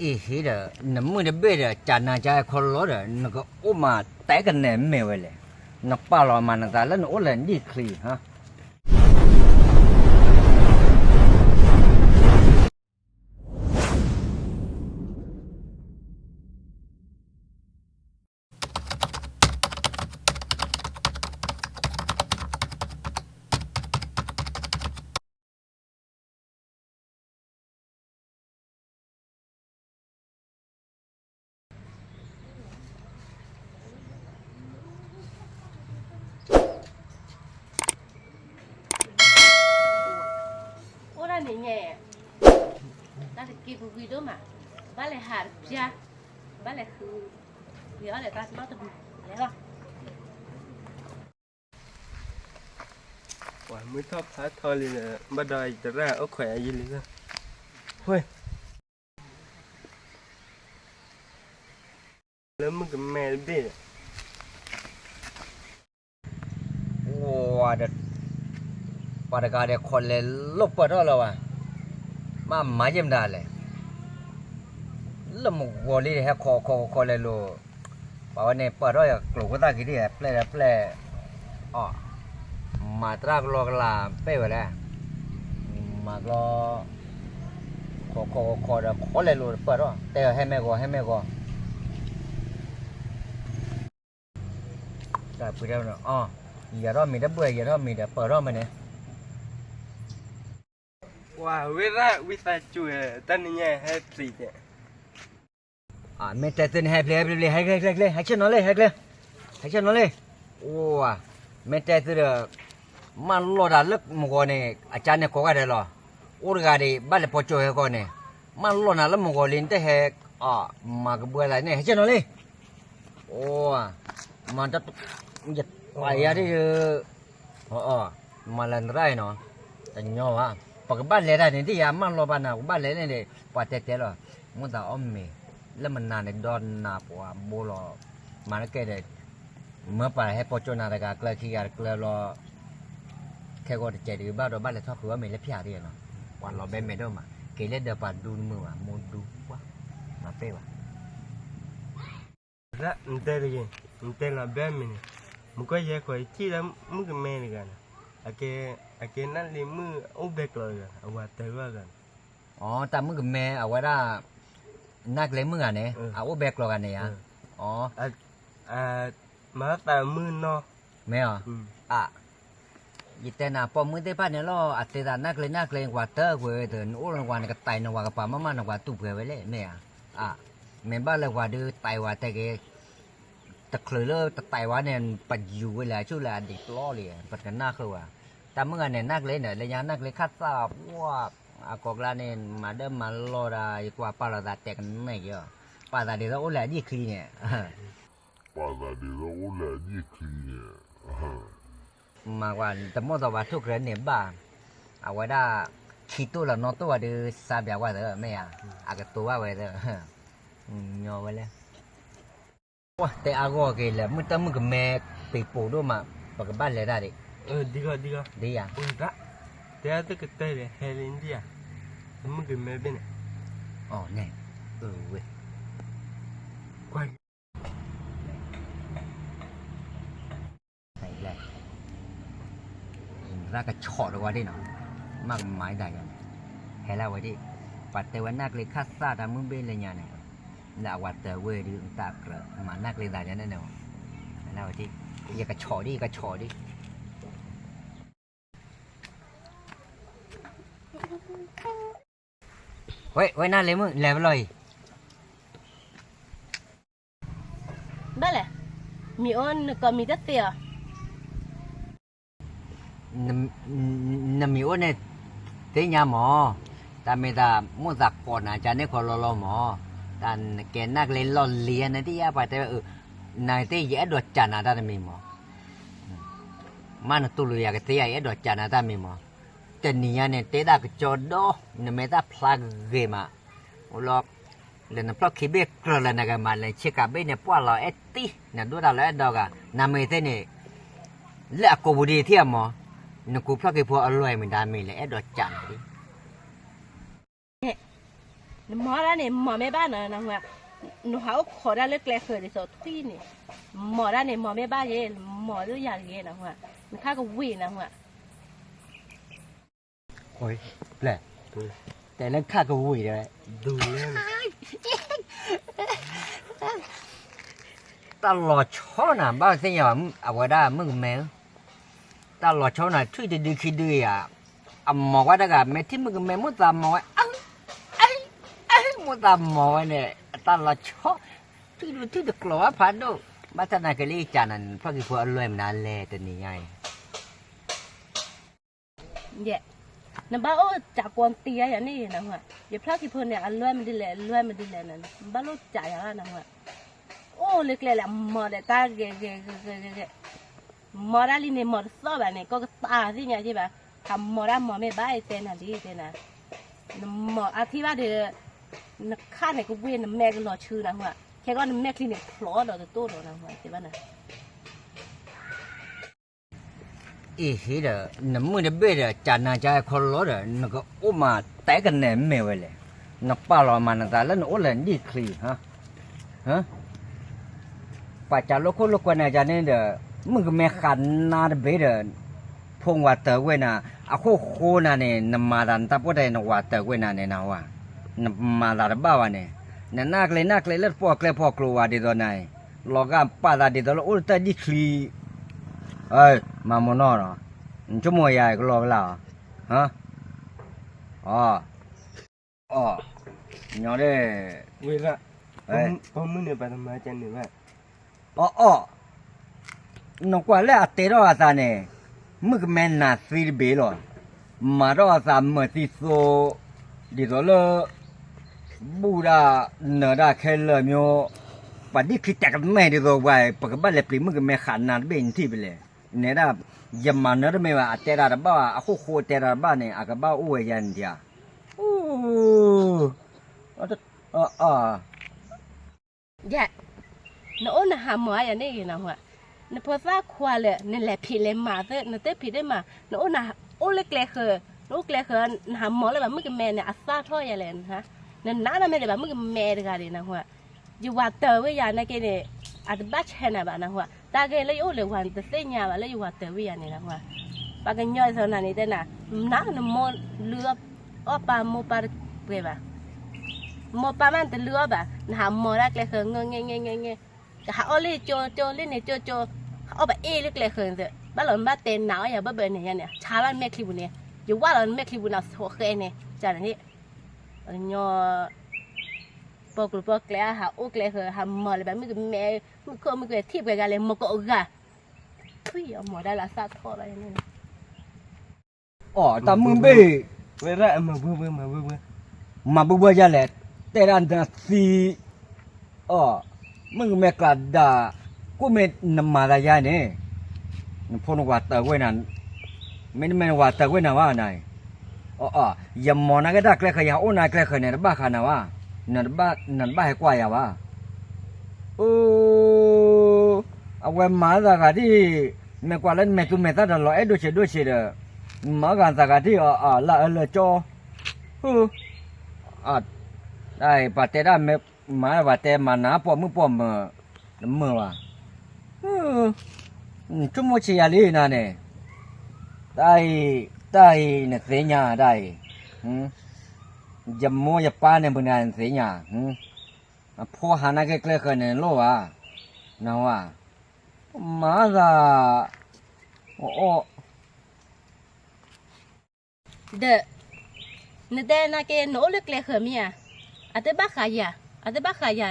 အ့ဟ့ဒီး နမုၢ်တဘ့ၣ်ဒီး ကနၤကခီလီဒီး နကအိၣ်မးတဲကနဲၣ်မ့ၢ်ဝဲလဲၣ်. နပာ်လီၤမၤနသးလၢနအိၣ်လဲၤဒံၣ်ချံဟါ. အိၣ်ဒၣ်န့ၣ်ညါ, တၢ်တက့ၢ်ပူၤကွံာ်ဒိၣ်မး, ဘၣ်လဲၤဟးတပျၢ်, ဘၣ်လဲၤဃု, ဂ့ၤအီၣ်လဲၤတၢ်လီၢ်တပူၤ, လဲၤလီၤ. ပှၤမုၢ်ထီၣ်ဖးထီလံဒီး ဘၣ်ဒီးယတရၣ်အိၣ်ခိးယၤယံာ်လံလီၤ. ဝဲ လၢမုၣ်ကမဲတဘ့ၣ်ဒီး ဝဲဒီး ပှၤတဂၤဒီးခိးလဲၤလိာ်ပၢၢ်ထီၣ်လၢၤဘၣ်, မ့ၢ်မၤယဲၢ်မတၤလဲၣ်. လၢမုၢ်ဂီၤလံဒီး ဟဲခိးခိးခိးလဲၤလိာ်, ပှၤဝဲန့ၣ် ပၢၢ်ထီၣ်ယကျိၤဖိသၣ်ခံဒံး ပျဲၢ်ဒီးပျဲၢ်, အီၣ်, မၤတရၣ်ကလီကလၤပဲၢ်ဝဲလဲၣ်, မၤကလီ, ခိးခိးခိးဒီး ခိးလဲၤလိာ်ပၢၢ်ထီၣ်, တဲအီၤ ဟဲမ့ၢ်ဂီၤ ဟဲမ့ၢ်ဂီၤ. တၢ်ပှ့ၤထီၣ်, ယဲၢ်ထီၣ်မံၤတဘၣ် ယဲၢ်ထီၣ်မံၤဒီး ပၢၢ်ထီၣ်မးန့ၣ်. ဝဲရၣ်ဝံသးစူၤ တၢ်နံၤညါဟဲပျံၤ, မ့ၢ်တဲသုန့ၣ် ဟဲပျံၤ ဟဲပျံၤ ဟဲကျဲ ဟဲကျဲ ဟဲဆ့ၣ်နီၤလံ ဟဲကျဲ, ဟဲဆ့ၣ်နီၤလံ. အိၣ်, မ့ၢ်တဲသုဒီး မၢလီၤတၢ်လၢမုၢ်ဂီၤန့ၣ် အကါန့ၣ်ကိးဂၤဒဲးလီၤ. အိၣ်တဂၤဒံး ဘၣ်လဲၤပိာ်ကၠိဟဲကီးန့ၣ်, မၢလီၤနၤလၢမုၢ်ဂီၤလံ နတဟဲ, မၤကဘှါသးန့ၣ် ဟဲဆ့ၣ်နီၤလံ. အိၣ်, မၤတ, ယပာ်ယၤဒ်, မၤလၢနရၣ်နီၤ, တညီဘၣ်, ပကဘၣ်လဲၤတၢ်န့ၣ် ဒ်ယၤမၢလီၤဘၣ်နၤ ပကဘၣ်လဲၤန့ၣ်ဒီး ပှၤတဲတဲလီၤ, မိၣ်သးအီၣ်မ့ၤ, လၢမနၤန့ၣ် ဒီးနၤပှၤဘိလီၤ, မၤနကဲဒီး မၢပှၤဟဲပိာ်ကၠိနၤတဂၤကျၢၤခံဂၤတကျၢၤလီၤ, ခဲဂီၤတစဲးတဂ့ၤဘၣ်ဒီး ဘၣ်လဲၤထီၣ်ဃုအီၣ်မ့ၤလၢဖၠၣ်ဒ်နီၤ, ပှၤလီၤဘဲမဲာ်ဒိၣ်မး, က့ၤလၢဒီးပှၤဒူနမုာ်ဘၣ် မိၢ်ဒူပှၢ်, မၤပဲၢ်ဘၣ်. နတဲတဂ့ၤ, နတဲလီၤဘဲမ့ၢ်န့ၣ်, မုၢ်ကီၢ်ယဲၢ်ခွဲးယထံၣ်လၢမုၣ်ကမဲတဂၤန့ၣ်, အကဲနၣ်လံမုၣ်အိၣ်ဘဲကျီးတဂၤ အဝၤတၢ်ဂီၢ်ဂၤန့ၣ်, အတၢ်မုၣ်ကမဲအဝဲဒၣ်, နၢ်ကျဲမုၣ်ဂၤန့ၣ် အအိၣ်ဘဲကျီးဂၤန့ၣ်ဧါ, အီ မၤသးမုၣ်နီၤ, မ့ၢ်အီၤ, အ ယတဲနၤပိာ်မုၣ်သ့ၣ်တဖၣ်န့ၣ်လီၤ အသ့သးနၢ်ကျဲနၢ်ကျဲ နကွၢ်တၢ်ကွဲၤဝဲသ့ၣ် နအိၣ်နကွၢ်နကတဲာ်နဝၤကပၤမးမး နကွၢ်တူၢ်ပှဲၤဝဲလဲၣ် မ့ၢ်ဧါ, အ မ့ၢ်ဘၣ်လၢကွၢ်ဒုးတဲာ်ဝဲတဲက့ၤ, တချုးလၢတတဲာ်ဝဲန့ၣ် ပယူၤဝဲလၢအဆူၣ်လၢအဒံးပျီလံ ပတကနၣ်ဃုာ်ဝဲ, တၢ်မုၣ်ဂၤန့ၣ် နၢ်ကျဲန့ၣ် လၢညါနၢ်ကျဲခၣ်သၣ်ပှၢ်, အကိးကျါန့ၣ် မၤဒၢမၤလီၤဒၣ် ယကွၢ်ပာ်လီၤသးတဲာ်ကနဲၣ်က့ၤအီၤ, ပာ်သးဒ်သိးအိၣ်လၢအယံၢ်ချံန့ၣ် ပာ်သးဒ်သိးအိၣ်လၢအယံၢ်ချံန့ၣ်, မၤကွၢ် တမိၣ်သးပှၤထိၣ်ကြၢးန့ၢ်ဘၣ်, အဝဲဒၣ် ခံတိၢ်လီၤနီတိၢ်ဝဲဒုး စါပၠးကွၢ်သၢ မ့ၢ်ဧါ, အကတိၤဘၣ်ဝဲသၢ, ညီဝဲလဲၣ်, တဲအါဂီၢ်က့ၤလၢ မုၢ်တၢ်မုၣ်ကမဲ ပံၤပိာ်ဒိၣ်မး ပကဘၣ်လဲၤတၢ်ဒံး, ဒ်ယၤ, တဲတကတဲဒီး ဟဲလံဒ်ယၤ, မုၣ်ကမဲဘ့ၣ်န့ၣ်, အန့ၣ်, အဝဲ ရၣ်ကဆီၣ်တဝဲဒၣ်နီၤ, မ့ၢ်ကမၤဒၣ်ယၤန့ၣ်, ဟဲလၢဝဲဒၣ်, ပှၤတဲဝဲနၢ်ကျဲခၣ်သၣ်တၢ်မုၣ်ဘ့ၣ်လၢညါန့ၣ်, လၢအဝၤတၢၤဝဲဒုး တၢ်ကြၢးမၤနၢ်ကျဲသးယၤန့ၣ်န့ၣ်, ဟဲလၢဝဲဒၣ်, ယကဆီၣ်ဒံး ယကဆီၣ်ဒံး ဝဲ ဝဲနၢ်လ့မုၣ် လဲၤပလီၢ်အံၤ, ဘၣ်လဲၣ်, မံၤအိၣ်နကိးမံၤတသ့အီၤ, နမံၤအိၣ်န့ၣ် သ့ၣ်ညါမး, တၢ်မ့ၢ်တၢ်မိၣ်သးကိးနၤ ကန့ၣ်ခီလီၤလီၤမး, တၢ်နကဲနၢ်ကျဲလီၢ်လံၤန့ၣ် တယါပှၤတဲဝဲ, နသ့ၣ်ယအဲၣ်ဒိးကးနၤတၢ်တမံၤမး မ့ၢ်နတူၢ်လိာ်ယၤကသ့ယၤ ယအဲၣ်ဒိးကးနၤတၢ်မံၤမး, တနံၤညါန့ၣ် တဲဒၣ်ကစီဒီ, နမ့ၢ်တၢ်ဖျါဂ့ၤမး, အိၣ်လီၤ, လၢနဖျီၣ်ခံဘ့ၣ်ကြၢးလၢနကမၤလဲၤဆ့ကၤဘ့ၣ်န့ၣ် ပှၢ်လီၤအဲၣ်တံၢ် နဒိၣ်တၢ်လီၤအဲၣ်ဒီဂၤ နမ့ၢ်သ့ၣ်န့ၣ်, လၢအကိာ်ပူၤဒ်ထံၣ်အမး, နကူဖျီၣ်ခံဖိအလွဲၢ်မ့ၢ်ဒၣ်မ့ၢ်လဲၤအဲၣ်ဒိးကးနၤဒ် နမီၢ်ဒၣ်န့ၣ် မီၢ်မ့ၢ်ဘၣ်နၤ နဟူဧါ, နဟးအိၣ်ခိးဒၣ်လၢကျဲဃၢၤဒ်သိးထွံၣ်န့ၣ်, မီၢ်ဒၣ်န့ၣ် မီၢ်မ့ၢ်ဘၣ်ယဲ, မီၢ်လၢယၤတဂ့ၤနဟူဧါ, နခါကဝံၤနဟူဧါ. ပျဲၢ်, တဲလၢခါကဝံၤဒီး တၢ်လီၤဆီနၤ ဘၣ်သ့ၣ်ညါဘၣ် အဝဲဒၣ်မုၣ်ကမဲဧၢ, တၢ်လီၤဆီနၤ ထွံၣ်တဒုခံဒုဧါ, အမီၢ်ဝဲတဂၤ မ့ၢ်ထံၣ်မုၣ်ကမဲ မိၣ်သးမီၢ်ဝဲ, မိၣ်သးမီၢ်ဝဲန့ၣ် အတၢ်လီၤဆီ, ထွံၣ်တထွံၣ်တကျိၤဘၣ်ဖးဒိၣ်, ဘၣ်ဆၣ်သနာ်က့လၢယကးနၤ နဖျီၣ်ခံဖိအလွဲၢ်မနုၤလဲၣ်တနံၤညါအံၤ ယဲ, နဘၣ်အိၣ်စးကွီၤတံၤယၤန့ၣ်နဟူဧါ, ယဖျီၣ်ခံဖိန့ၣ် အလွဲၢ်မနုၤလဲၣ် အလွဲၢ်မနုၤလဲၣ်န, နဘၣ်လိၣ်စးယၤဘၣ်နဟူဧါ, အိၣ်လၢကျဲလဲၣ် မီၢ်ဒီးတၢ်ဂဲၤဂဲၤဂဲၤဂဲၤဂဲၤဂဲၤ, မီၢ်ဒၣ်လံန့ၣ် မီၢ်တသီၣ်ဘၣ်န့ၣ် ကီၢ်ကသးသ့ၣ်ညါက့ဘၣ်, ဟးမီၢ်ဒၣ်မီၢ်မ့ၢ်ဘၣ်တဲနၤလံတဲနၤ, နမီၢ်အါထံၣ်ဘၣ်ဒီး နခါန့ၣ်ကဝ့ၢ် နမဲာ်ကလီၤဆူနဟူဧါ, ခဲကီၢ်နမဲာ်ချံန့ၣ်ဖျိးဒီးတတိၢ်ဒီးနဟူဧါ တဲဘၣ်နၤ အ့ဟ့ဒီး နမုၢ်တဘ့ၣ်ဒီး ကနၤကခီလီဒီး နကအိၣ်မးတဲကနဲၣ်မ့ၢ်ဝဲလဲၣ်, နပာ်လီၤမၤနသးလၢနအိၣ်လဲၤဒံၣ်ချံ, ပာ်စးလိခိၣ်လိကွဲနၤကန့ၣ်ဒီး မုၣ်ကမဲဃးနၤတဘ့ၣ်ဒီး ဖိနဝၤတၢၤဝဲနၤ, အခိၣ်ဃိနၤန့ၣ် နမၤသးနတၢ်ပှဲၤတၢ်အံၤ နဝၤတၢၤဝဲနၤန့ၣ်နဝၤ, နမၤသးတဘၣ်ဘၣ်န့ၣ်, နနၢ်ကျဲနၢ်ကျဲလၢတပီၢ်ကျဲဖီကျိၤဝဲဒ်သိးနၤအံၤ, လီၤဂာ်ပာ်သးဒ်သိးလၢအိၣ်လၢတၢ်ဒံၣ်ချံ မၤမနီၣ်နီၤ, နဆိကမိၣ်ယၤကလီကလီ, အီ, အီ, ညီဒဲး, ပမုၢ်န့ၣ်ပတမၤကန့ၣ်ဘၣ်, အီ, အီ, နကွၢ်လၢအတဲထီၣ်အသးန့ၣ်, မုၣ်ကမဲနၤသံတဘ့ၣ်လီၤ, မၤထီၣ်အသးမၤသံသိ, ဒ်သိးလၢ ဘူၣ်ဒၣ်နၢၤဒၣ်ခဲလၢာ်မ့ၢ်, ပှၤဒံၣ်ချံတဲာ်ကမဲာ်ဒ်သိးဝဲ ပကဘၣ်လဲၤပျံၤမုၣ်ကမဲဃးနၤတဘ့ၣ်နထံၣ်ဖဲလဲၣ်, နဲဒၣ်, ယမၤနၢၤတမ့ၢ်ဘၣ် အတဲတၢ်တဘၣ်ဘၣ် အခိၣ်ဃိတဲတၢ်တဘၣ်န့ၣ် အကဘၣ်အိၣ်ဝဲယၤန့ၣ်ဒံးဧါ, အီ, ယဲ, နအိၣ်နဟးမီၢ်ယၤန့ၣ်ဂ့ၤနဟူဧါ, နဖိသၣ်ခွါလၢာ် နလဲၤဖံးလဲၤမၤသ့ နတဖံးတမၤ နအိၣ်နအိၣ်လၢကျဲဃၢၤ, နအိၣ်ကျဲဃၢၤ နဟးမီၢ်လၢဘၣ်မုၣ်ကမဲန့ၣ် အသၣ်ထီၣ်ယၤလဲၣ်, နနးတၢ်မ့ၢ်ဒံးဘၣ်မုၣ်ကမဲတဂၤဒံးနဟူဧါ, ယဝၤတၢၤဝဲယၤနာ်က့န့ၣ်, အတဘၣ်ဆဲးနၤဘၣ်နဟူဧါ, တၢ်ဂ့ၢ်လၢယအိၣ်လၢဝၤနတသ့ၣ်ညါဘၣ်လၢယဝၤတၢၤဝဲယၤန့ၣ်နဟူဧါ, ပှၤကညီဒ်သိးနၤန့ၣ်တဲနၤ, နနမိၢ်လုၢ်အီၣ်ပၢ်မိၢ်ပၢ်တပှဲၤဘၣ် မိၢ်ပၢ်မးနတလုၢ်အီၣ်ဘၣ် နဟးမီၢ်ဒၣ်ကျဲဃၢၤ ငဲ ငဲ ငဲ ငဲ ငဲ, ကဟးအီၣ်လၢကၠိကၠိ လၢန့ၣ်ကၠိကၠိ, ဟးအီၣ်ပအ့ၣ်လၢကျဲဃၢၤန့ၣ်, ဘၣ်လီၤနဘၣ်တဲနၤအီၣ်ယၤဘၢဘၢန့ၣ်ယါန့ၣ် ဆါဘၣ်နမဲာ်ချံပူၤန့ၣ်, ယဝၢ်လီၤနမဲာ်ချံပူၤန့ၣ် အဆိးဃဲန့ၣ် ကန့ၣ်, ပှၤကညီ ပိာ်ကျိၤပိာ်ကျဲ ဟးအိၣ်ကျဲဃၢၤ ဟးမီၢ်လၢၤဘၣ်မုၣ်ကမဲ, မုၣ်ခိၣ်မုၣ်ကမဲထံၣ်ပှဲၤဂၤလဲၣ် မီၢ်ကိးဂၤ, ထွံၣ်အီၤမီၢ်ဒၣ်လၢအသၣ်ထီၣ်လီၤန့ၣ် အီၣ်တၢ်မုၢ်ဘ့ၣ်, မၤဘှီဘှီယၤလဲၣ်, တဲဒၣ်နသံ, အီၣ်, မုၣ်ကမဲကျးဒၣ်, ကိၣ်မ့ၢ်နမၤသးယါန့ၣ်, နဖိနဝၤတၢၤဝဲနၤ, မ့တမ့ၢ်နဝၤတၢၤဝဲနၤဘၣ်နၤ, အီၣ်, ယမီၢ်နၤက့ၤတၢ်ကျဲဃၢၤ ယဟးအိၣ်နၤကျဲဃၢၤန့ၣ် တဘၣ်ဃးနၤဘၣ်, နတဘၣ်ဟဲကွၢ်ယၤဘၣ် အဝဲမၤသးဂၤဒ်, မ့ၢ်ကွၢ်လၢနမဲာ်သူမဲာ်သၣ်ဒီးလီၤအဲၣ်ဒိၣ်ဆံးဒိၣ်ဆံးဒီး, မၤဂၤသးဂၤဒ်အီၤ လၢအၢလၢကၠီ, တၢ်ပှၤတဲဒၣ်မၤ ပှၤတဲမၤနၤပိာ်မုၣ်ပိာ်မၢၤ, တမုာ်ဘၣ်, ဆိကမိၣ်ဆံးယၤလံနၤန့ၣ်, တၢ်အံၤ, တၢ်အံၤနသ့ၣ်ညါတၢ်အံၤ, ယမိၢ်ယပၢ်န့ၣ်မုၢ်နၤနသ့ၣ်ညါ, အဖိဟးနာ်က့ကျဲဃၢၤန့ၣ်လိၣ်ဘၣ်, နဝၤ, မၤသး, အီၣ် ဒီး, နတဲနာ်က့ နအိၣ်လၢကျဲဃၢၤမ့ၢ်ဧါ, အတဘၣ်ဃးယၤ, အတဘၣ်ဃးယၤ,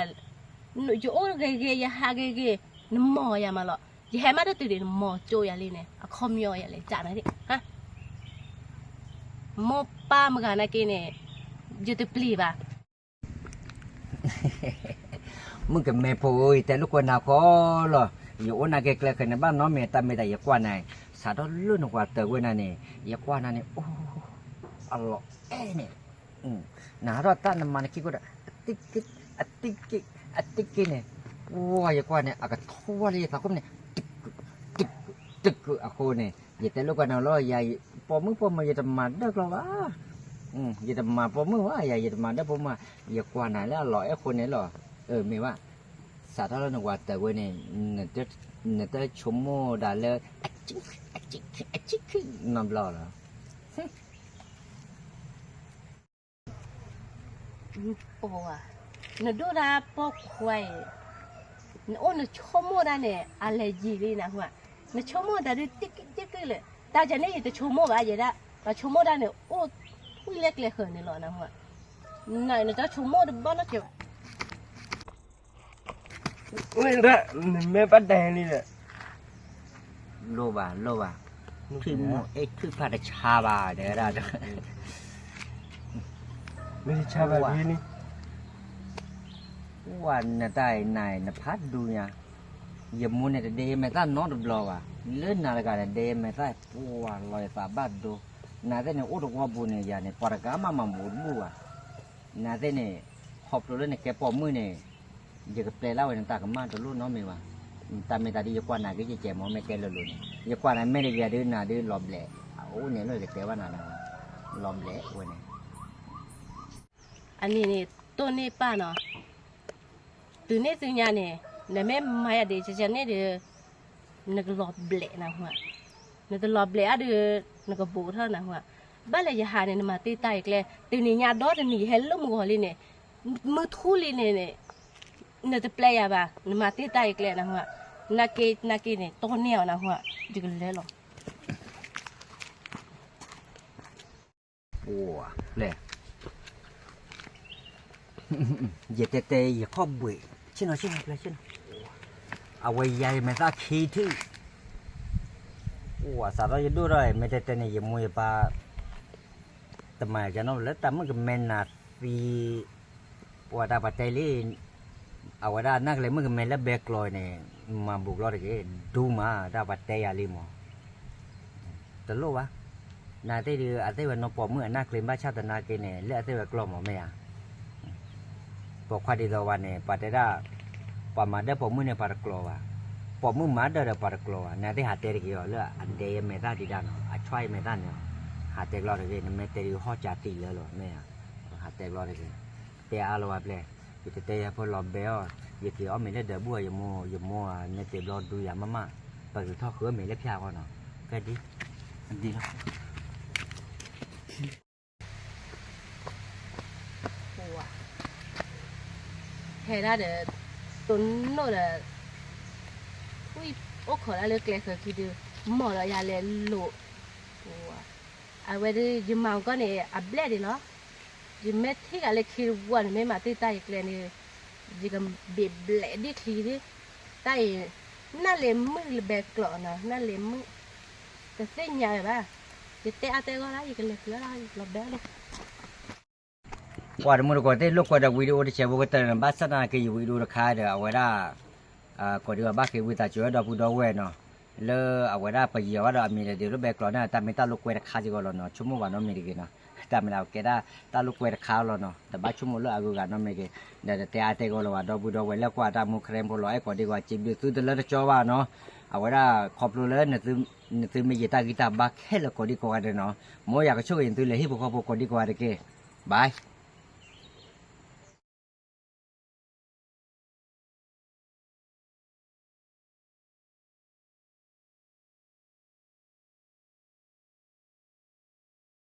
ယအိၣ်ဂ့ၤဂ့ၤ ယဟးဂ့ၤဂ့ၤ, နမီၢ်ယၤမးလီၤ, ယဟဲမးတတုၤဒံး နမီၢ်ကၠိယၤလံန့ၣ် အခီပညီယၤလဲၣ် ကန့ၣ်, မိၢ်ပၢ်မုၢ်ဂၤနာ်က့န့ၣ်, ယတပျံၤဘၣ် မုၣ်ကမဲဖိဧၢ, ယတဲလိာ်ကွဲနၤခီလီၤ, ယအိၣ်နာ်က့ကျဲဃၢၤန့ၣ် ဘၣ်နီတမံၤ တၢ်မ့ၢ်တၢ်ယကွၢ်နၤ, စးထီၣ်လၢနဝၤတၢၤဝဲနၤန့ၣ် ယကွၢ်နၤန့ၣ်, အိ, အလီၤအဲၣ်န့ၣ်, နဟးထီၣ်တၢ်နမၤနခံကိဒီး, အတံၢ်က့, အတံၢ်က့, အတံၢ်က့န့ၣ်, ဝါယကွၢ်န့ၣ် အကထီၣ်ဝဲလၢယသးခိၣ်န့ၣ်, တကု, တကု, တကုအဃိန့ၣ် ယတဲလိာ်ကွဲနၤလီၤ, ယပိာ်မုၣ်ပိာ်မၢၤ ယတမၤဒၢကျီဘၣ်, ယတမၤပိာ်မုၣ်ဝဲယၤ, ယတမၤဒီးပိာ်မုၣ်, ယကွၢ်နၤလၢအလီၤအဲၣ်ဃိန့ၣ်လီၤ. အမ့ၢ်ဘၣ်, စးထီၣ်လၢနဝၤတၢၤဝဲန့ၣ်, နတဆိကမိၣ်ဒၣ်လၢ အဆံခံ, အဆံခံနီတဘျီလီၤ. ပှၤ, နဒိၣ်ဒၣ်ပိာ်ခွါအံၤ, နအိၣ်နဆိကမိၣ်ဒၣ်န့ၣ် အလဲၤယံာ်လံနဟူဧါ, နဆိကမိၣ်တၢ်ဒုးတံၢ်ကံၢ်လၢာ်, တၢ်ကန့ၣ်ယတဆိကမိၣ်ဘၣ်ယဲဒၣ်, ပှၤဆိကမိၣ်ဒၣ်န့ၣ် အိၣ်ထွံၣ်လၢကျဲဃၢၤန့ၣ်လီၤနဟူဧါ, နတဆိကမိၣ်တဘၣ်နီတစဲးဘၣ် နမ့ၢ်ဘၣ်တဲလံဒီး, လိၣ်ဘၣ်လိၣ်ဘၣ်, ထွံၣ်မိၢ်အဲၣ်ထွံၣ်ဖးတဆါဘၣ်တဲဝဲဒၣ်, မ့ၢ်တဆါဘၣ်န့ၣ်, ပှၤနတၢ်အံၤနၤအံၤနဖးဒိၣ်ညါ, ယမိၢ်န့ၣ်တဒဲယမဲာ်သၣ်နီတဘျီဘၣ်, လၢနၤတဂၤန့ၣ်ဒဲယမဲာ်သၣ်ပှၤလီၤယသးဘၣ်ဒိ, နသ့ၣ်န့ၣ်အိၣ်တဝီပူၤန့ၣ် ယၤန့ၣ် ပှၤတဂၤမးမၤဘူးတဘူၣ်ဘၣ် နသ့ၣ်န့ၣ်, ခီဖျိလၢနကဲပိာ်မုၣ်န့ၣ်, ယကပျဲလၢဝဲနတၢ်ကမၣ်တလိၣ်နီတမံၤဘၣ်. တၢ်မ့ၢ်တၢ်ဒ်ယကွၢ်နၤက့ၤကဲကဲမ့ၢ် မ့ၢ်ကဲလၢာ်လိၤန့ၣ် ယကွၢ်နၤမ့ၢ်တဂ့ၤဒုးနၤဒုးလီၤဘျဲး, အအိၣ်န့ၣ်လၢယကတဲဘၣ်နၤလီၤ, လီၤဘျဲးဝဲန့ၣ် အန့ၣ်န့ၣ် တိၢ်န့ၢ်ပၢ်နီၤ, တုၤန့ၣ်သုညါန့ၣ်, နမ့ၢ်မၤယၤဒ်ကကန့ၣ်ဒီး, နကလီၤဘျဲးနဟူဧါ, နတလီၤဘျဲးအါဒုး, နကဘူးထီၣ်နဟူဧါ, ဘၣ်လဲၣ်ယဟးန့ၣ် နမၤတ့ၢ်တၢ်အံၤကျဲ, တုၤနံၤညါဒီတနံၤယဟဲလၢမုၢ်ဂီၤလံန့ၣ်, မုၢ်ထူလံန့ၣ်န့ၣ်, နတပျဲယၤဘၣ်, နမၤတ့ၢ်တၢ်အံၤကျဲနဟူဧါ, နာ်က့နာ်က့န့ၣ် တိၢ်န့ၢ်အီၤနဟူဧါ, ယကလဲၤလီၤ ပှၤ, ယတဲတဲယခီၣ်ဘှံး, ဆ့ၣ်နီၤဆ့ၣ်နီၤပျဲဆ့ၣ်နီၤ, အဝဲယၤယမဲာ်သၣ်ခံထံၣ်, ပှၤစးထီၣ်ယဒိၣ်ထီၣ် မ့ၢ်တဲတဲန့ၣ် ယမိၢ်ယပၢ် တမၤကနီၣ်လၢတၢ်မုၣ်ကမဲနၤသံ ပှၤတၢ်ပှၤတဲလံ, အဝဲဒၣ်နၢ်ကလဲၤမုၣ်ကမဲလၢဘဲကျိးန့ၣ်, မၤဘူးကျီတဂ့ၤ, ဒူမးတၢ်ပှၤတဲယၤလံမး, တလိၣ်ဘၣ်, နသ့ၣ်ဒုး အသ့ၣ်ဝဲနီၢ်ပိာ်မုၣ်အနၢ်ကျ့ဘၣ်ဆၣ်သနာ်က့န့ၣ် လၢအသ့ၣ်ဝဲကျိးမးမ့ၢ်ဧါ, ပိာ်ခွါဒ်သိးဝဲန့ၣ် ပှၤတဲဒၣ်, ပှၤမၤဒၢပိာ်မုၣ်န့ၣ်ပှၤတကျိးဘၣ်, ပိာ်မုၣ်မၤဒၢဒီးပှၤတကျိးဘၣ်, နသ့ၣ်ဟးတဲတဂ့ၤအီၤလၢအဒဲယမဲာ်သၣ်ဒံးဒၣ်နီၤ, အဆွဲယမဲာ်သၣ်န့ၣ်, ဟးတဲကျီတဂ့ၤ, နမ့ၢ်တဲဒုးဟီၣ်စးတံၢ်လၢလီၤမ့ၢ်ဧါ, ဟးတဲကျီတဂ့ၤ, တဲအါလီၤဝဲပျဲၢ်, ယတတဲယၤဖိလီၤဘဲအီၤ, ယက့ၤအီၣ်မ့ၤလၢဒၢးဘူၣ်အီၤ ယမိၢ်ယမိၢ်ဧါ, မ့ၢ်တ့ဘျီဒူယၤမးမး, ပကထုးထီၣ်ဃုအီၣ်မ့ၤလၢဖၠၣ်အဂီၢ်နီၤ, ဖဲဒ်, ဒ်လီၤ ဟဲဒၣ်ဒီး, တိၢ်နီၣ်ဒီး, ဝံၣ်အိၣ်ခိးဒၣ်လၢကျဲဃၢၤခံဒုး, မီၢ်ဒီးယၤလဲၤလိာ်, အဝဲဒုး ယမၤအီၤကီၢ်န့ၣ် အဘျဲၣ်ဒံးလီၤ, ယမ့ၢ်ထံၣ်ဂၤလၢခံတဝီန့ၣ် မ့ၢ်မၤတ့ၢ်တၢ်ယကျဲန့ၣ်, ယကဘ့ၣ်ဘျဲးဒ်ချံဒၣ်, တၢ်အံၤ, နၢ်လ့ၤမုၣ်လၢဘဲကျိးနီၤ နၢ်လ့ၤမုၣ်, တသ့ၣ်ညါဝဲဘၣ်, ယတဲအါတဲဂီၢ်လၢ ယကလဲၤဃုအီၣ်လီၤ ယလီၤဘဲအီၤလံ ပှၤတမုၢ်တကိးသ့ၣ်လိာ်ကွဲဒီးဝံၤဒိၣ်အိၣ်တစဲးဖိကတၢၢ်န့ၣ် ဘၣ်ဆၣ်သနာ်က့ ယဝံၤဒိၣ်တခါဒီး အဝဲဒၣ် ကိးဒံကီးဘၣ်ဃ့ဝံသးစူၤဝဲဒီပုၢ်ဒီဝဲၢ်နီၤ, လၢအဝဲဒၣ်ပယီၤဘၣ်ဒီးအမံၤဒီးဒုးလၢဘဲကျိးန့ၣ် တၢ်မ့ၢ်တၢ်လိာ်ကွဲတခါစ့ၢ်ကီးလီၤနီၤ, ဆိကမိၣ်ဘၣ်နီတမံၤတဂ့ၤနီၤ, တၢ်မ့ၢ်လၢအကဲဒၣ်တၢ်လိာ်ကွဲတခါလီၤနီၤ, တဘၣ်ဆိကမိၣ်လၢအဂုၤအဂၤနီတမံၤတဂ့ၤ, ဒီးတတဲအါတဲဂီၢ်လၢၤဘၣ် ဒီပုၢ်ဒီဝဲၢ်လၢကွၢ်တၢ်မူခရံာ်ဖိလီၤ အဲၣ်ကိးဒံကီးစံးဘျုးသုတလၢတကၠီဘၣ်နီၤ, အဝဲဒၣ်ခီဖျိလၢ နသုမ့ၢ်ယတၢ်ဂံၢ်တၢ်ဘါခဲလၢာ်ကိးဒံကီးဂၤဒဲးနီၤ, မ်ယွၤကဆိၣ်ဂ့ၤသုလၢဟံၣ်ဖိဃီဖိကိးဒံကီးဂၤတက့ၢ်, bye.